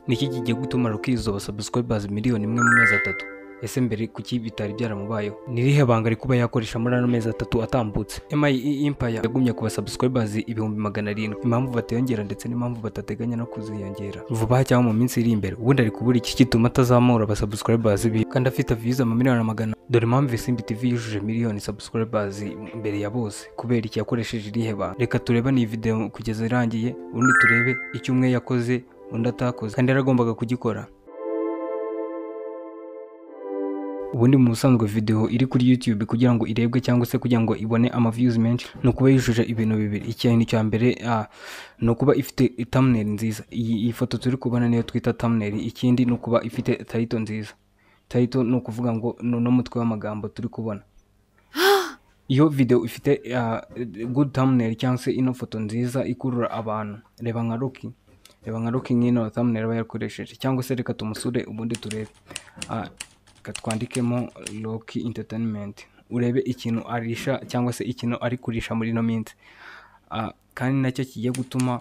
Niki kigiye gutuma Rocky yuzuza subscribers 1 miliyoni mu mezi 3? Ese mbere kuki bitari byaramubayeho? Ni irihe banga ari kuba yakoresha muri ano mezi 3 atambutse? MIE Empire yagumye kuba subscribers 700,000, impamvu batiyongera ndetse n'impamvu batateganya no kuziyongera vuba cyangwa mu minsi iri imbere. Ubundi ari kubura iki gituma atazamura aba subscribers be kandi afite views amamiliyoni amagana? Dore impamvu Isimbi TV yujuje miliyoni subscribers mbere ya bose. Kubera iki? Yakoresheje irihe banga? Reka turebe iyi video kugeza irangiye, ubundi turebe icyo umwe yakoze undi atakoze kandi yaragombaga kugikora. Ubundi mu busanzwe video iri kuri YouTube, kugira ngo irebwe cyangwa se kugira ngo ibone ama views menshi, ni ukuba yujuje ibintu bibiri. Ikintu cya mbere ni ukuba ifite thumbnail nziza. Iyi foto turi kubona niyo twita thumbnail. Ikindi ni ukuba ifite title nziza. Title ni ukuvuga ngo ni uno mutwe w'amagambo turi kubona. Iyo video ifite good thumbnail cyangwa se ino foto nziza ikurura abantu, reba nka Rocky nk'ino thumbnail aba yakoresheje, cyangwa se reka tumusure ubundi turebe. Reka twandikemo Rocky Entertainment, urebe ikintu arisha cyangwa se ikintu ari kurisha muri ino minsi, kandi nacyo kigiye gutuma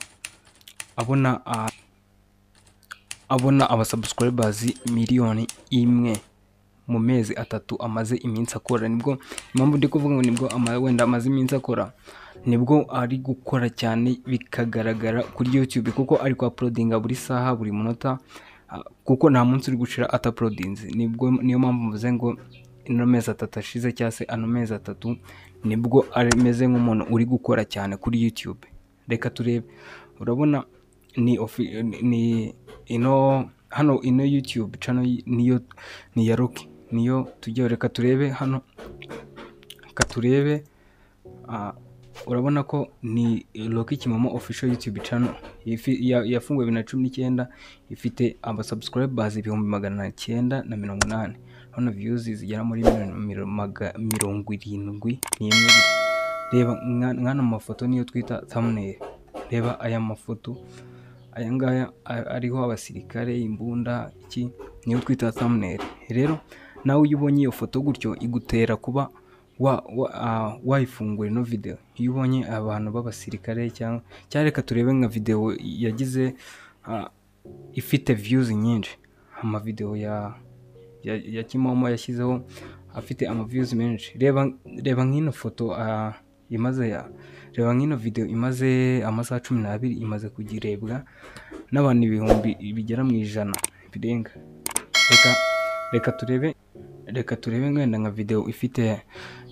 abona aba subscribers 1 miliyoni mu mezi 3 amaze iminsi akora. Nibwo impamvu ndi kuvuga ngo nibwo wenda amaze iminsi akora, nibwo ari gukora cyane bikagaragara kuri YouTube, kuko ari ku uploadinga buri saha, buri munota, kuko nta munsi uri gushira atauploadinze. Nibwo niyo mpamvu mvuze ngo ino mezi 3 ashize cyangwa se ano mezi 3 nibwo ameze nk'umuntu uri gukora cyane kuri YouTube. Reka turebe. Urabona ni ino hano, ino YouTube channel niyo ni iya Rocky, niyo tujya. Reka turebe hano, reka turebe. Urabona ko ni Rocky Kimomo official YouTube channel yafunguwe 2019, ifite aba subscribers 980,000. Hano views zigera muri miliyoni 71. Reba nk'ano mafoto niyo twita thumbnail. Reba aya mafoto, aya ngaya ariho abasirikare, imbunda, iki niyo twita thumbnail. Rero nawe iyo ubonye iyo foto gutyo, igutera kuba wayifungura ino video. Iyo ubonye abantu b'abasirikare cyangwa reka turebe nka video yagize ifite views nyinshi, amavideo ya Kimomo yashyizeho afite ama views menshi. Reba nk'ino foto imaze ya reba nk'ino video imaze amasaha 12, imaze kugirebwa n'abantu ibihumbi bigera mu 100 birenga. Reka turebe wenda nka video ifite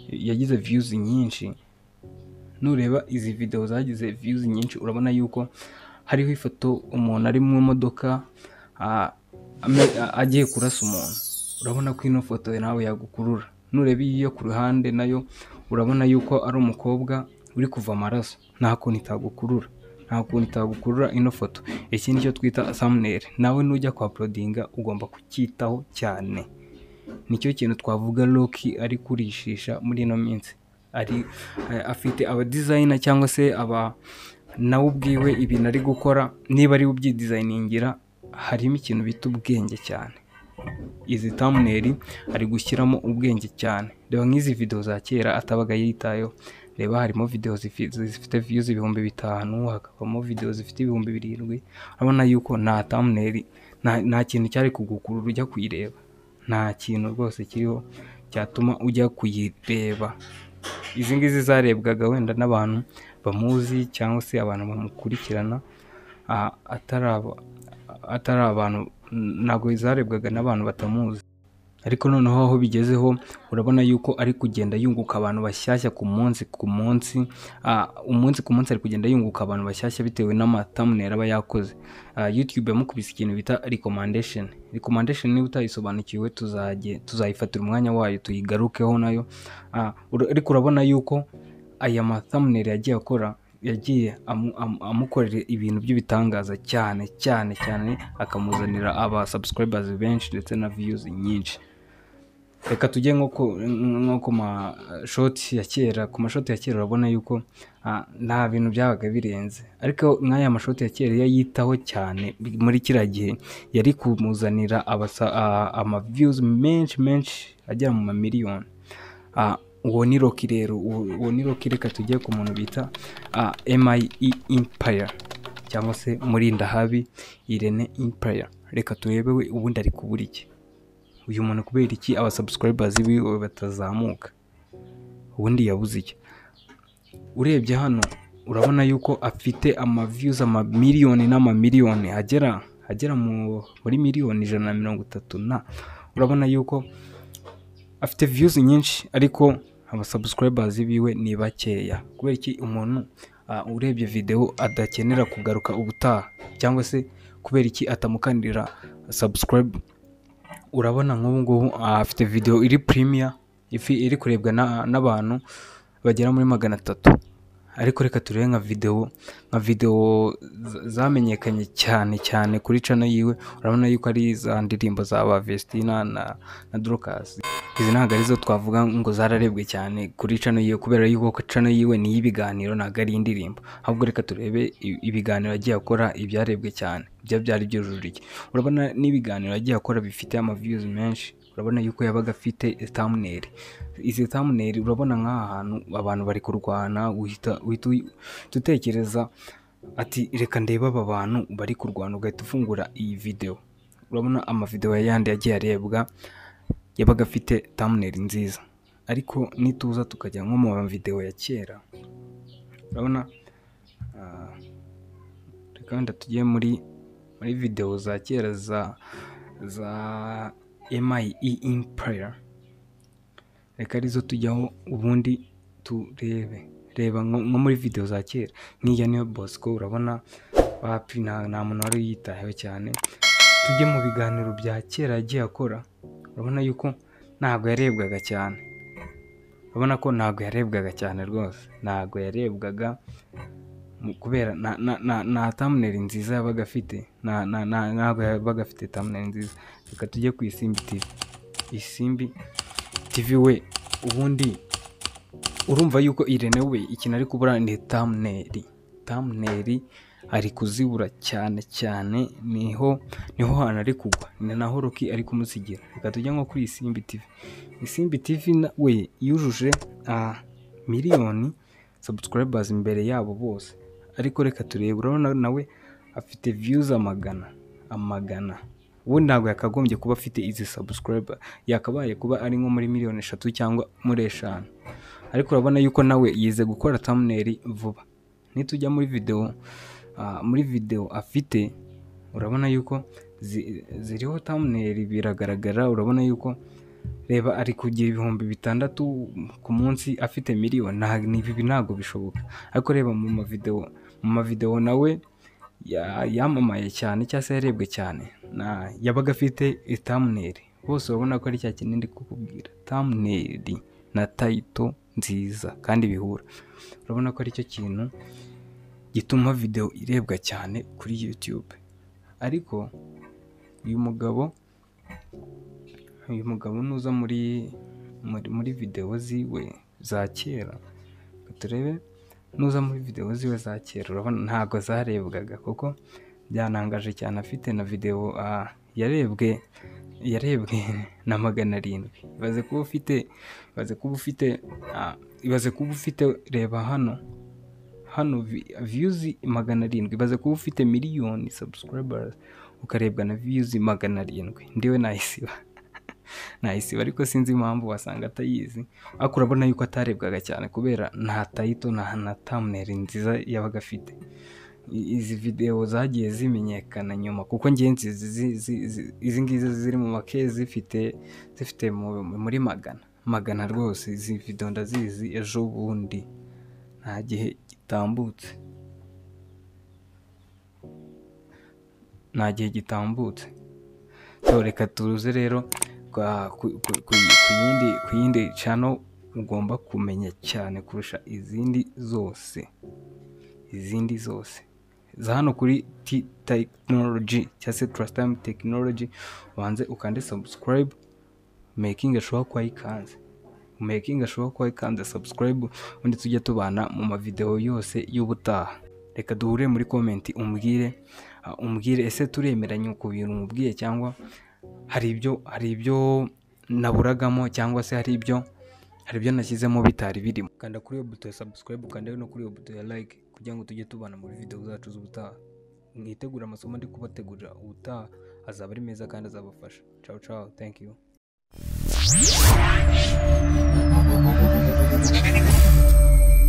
yagize views nyinshi. Nureba izi video zagize views nyinshi, urabona yuko hariho ifoto umuntu ari mu modoka agiye kurasa umuntu. Urabona ko ino foto nawe yagukurura. Nureba iyo ku ruhande nayo, urabona yuko ari umukobwa uri kuva amaraso. Nta kuntu itagukurura, nta kuntu itagukurura ino foto. Iki nicyo twita thumbnail. Nawe nujya kwa uploadinga ugomba kucyitaho cyane. Nicyo kintu twavuga Rocky ari kurishisha muri ino minsi. Ari afite aba designer cyangwa se aba nawe ubwiwe ibintu ari gukora, niba ari ubyidesigningira, harimo ikintu bita ubwenge cyane. Izi thumbnail ari gushyiramo ubwenge cyane. Reba nk'izi video za kera atabaga yitayeho. Reba, harimo video zifite views 5000, hakabamo video zifite 7,000. Urabona yuko nta thumbnail, nta kintu cyari kugukurura ujya kuyireba. Nta kintu rwose kiriho cyatuma ujya kuyireba. Izi ngizi zarebwaga wenda n'abantu bamuzi cyangwa se abantu bamukurikirana, atari abantu, ntabwo zarebwaga n'abantu batamuzi. Ariko noneho aho bigezeho, urabona yuko ari kugenda yunguka abantu bashyashya ku munsi ku munsi, umunsi ku munsi ari kugenda yunguka abantu bashyashya bitewe n'ama thumbnail aba yakoze. YouTube yamukubise ikintu bita recommendation. Recommendation niba utayisobanukiwe, tuzajye tuzayifatira umwanya wayo tuyigarukeho nayo. Ariko urabona yuko aya ma thumbnail yagiye akora yagiye amukorera ibintu by'ibitangaza cyane cyane cyane, akamuzanira aba subscribers benshi ndetse na views nyinshi. Reka tujye nko ku ma short ya kera. Ku ma short ya kera urabona yuko nta bintu byabaga birenze, ariko nk'aya ma short ya kera iyo ayitaho cyane muri kiriya gihe, yari kumuzanira ama views menshi menshi agera mu mamiliyoni. Uwo ni Rocky rero, uwo ni Rocky. Reka tujye ku muntu bita MIE Empire. cyangwa se Murindahabi Irene Empire. Reka turebe we ubundi ari kubura iki uyu muntu, kubera iki aba subscribers biwe batazamuka, ubundi yabuze iki? Urebye hano urabona yuko afite ama views amamiliyoni n'amamiliyoni agera muri 130,000,000 na urabona yuko afite views nyinshi, ariko aba subscribers biwe ni bakeya. Kubera iki umuntu urebye video adakenera kugaruka ubutaha, cyangwa se kubera iki atamukandira subscribe? Urabona nk'ubu ngubu afite video iri premiere iri kurebwa n'abantu bagera muri 300, ariko reka turebe nka video zamenyekanye cyane cyane kuri channel yiwe. Urabona yuko ari za ndirimbo za ba Vestina na Dorcas. Izi ntabwo arizo twavuga ngo zararebwe cyane kuri channel yiwe, kubera yuko channel yiwe ni iy'ibiganiro, ntabwo ari indirimbo. Ahubwo reka turebe ibiganiro yagiye akora, ibyarebwe cyane ibyo byari byujuje iki. Urabona n'ibiganiro yagiye akora bifite ama views menshi. Urabona yuko yabaga afite thumbnail. Izi thumbnail urabona nk'aha hantu abantu bari kurwana, uhita utekereza ati reka ndebe aba bantu bari kurwana, ugahita ufungura iyi video. Urabona amavideo yandi yagiye arebwa yabaga afite thumbnail nziza, ariko nituza tukajya nko mu video ya kera, urabona reka wenda tujye muri video za kera za MIE Empire, reka arizo tujyaho ubundi turebe. Reba nko muri video za kera nk'iya Niyo Bosco, urabona wapi nta muntu wari yitayeho cyane. Tujye mu biganiro bya kera yagiye akora, urabona yuko ntabwo yarebwaga cyane. Urabona ko ntabwo yarebwaga cyane rwose, ntabwo yarebwaga kubera nta thumbnail nziza yabaga afite, ntabwo yabaga afite thumbnail nziza. Reka tujye ku Isimbi TV. Isimbi TV we ubundi urumva yuko Irene we ikintu ari kubura ni thumbnail. Thumbnail ari kuzibura cyane cyane, niho hantu ari kugwa, ni naho Rocky ari kumusigira. Reka tujye nko kuri Isimbi TV. Isimbi TV we yujuje miliyoni subscribers imbere yabo bose, ariko reka turebe, urabona nawe afite views amagana. Ubundi ntabwo yakagombye kuba afite izi subscriber, yakabaye kuba ari nko muri 3 miliyoni cyangwa muri 5, ariko urabona yuko nawe yize gukora thumbnail vuba. Nitujya muri video muri video afite, urabona yuko ziriho thumbnail biragaragara. Urabona yuko reba ari kugira 6,000 ku munsi afite miliyoni, ibi ntabwo bishoboka. Ariko reba mu mavideo nawe yamamaye cyane cyangwa se yarebwe cyane, yabaga afite thumbnail. Bose urabona ko ari cya kintu ndi kukubwira, thumbnail na title nziza kandi bihura. Urabona ko ari cyo kintu gituma video irebwa cyane kuri YouTube. Ariko uyu mugabo nuza muri video ziwe za kera, turebe nuza muri video ziwe za kera, urabona ntabwo zarebwaga, kuko byanangaje cyane. Afite na video yarebwe na 700. Ibaze kuba ufite reba hano views 700, ibaze kuba ufite miliyoni subscribers ukarebwa na views 700. Ndiwe nayisiba ariko sinzi impamvu wasanga atayizi. Ariko urabona yuko atarebwaga cyane kubera nta title na thumbnail nziza yabaga afite. Izi video zagiye zimenyekana nyuma, kuko ngenzi izi ngizi ziri mu make zifite muri magana rwose. Izi video ndazizi ejo bundi nta gihe gitambutse, So reka tuze rero ku yindi channel ugomba kumenya cyane kurusha izindi zose za hano kuri T Technology cyangwa se Trust Time Technology. Ubanze ukande subscribe, making sure ko wayikanze, subscribe, ubundi tujye tubana mu mavideo yose y'ubutaha. Reka duhure muri comment, umbwire ese turemeranye ku bintu umubwiye, cyangwa hari ibyo naburagamo, cyangwa se hari ibyo nashyizemo bitari birimo. Kanda kuri iyo buto ya subscribe, ukanda no kuri iyo buto ya like kugira ngo tujye tubana muri video zacu z'ubutaha. Mwitegure amasomo ndi kubategurira ubutaha, azaba ari meza kandi azabafasha. Ciao ciao, thank you.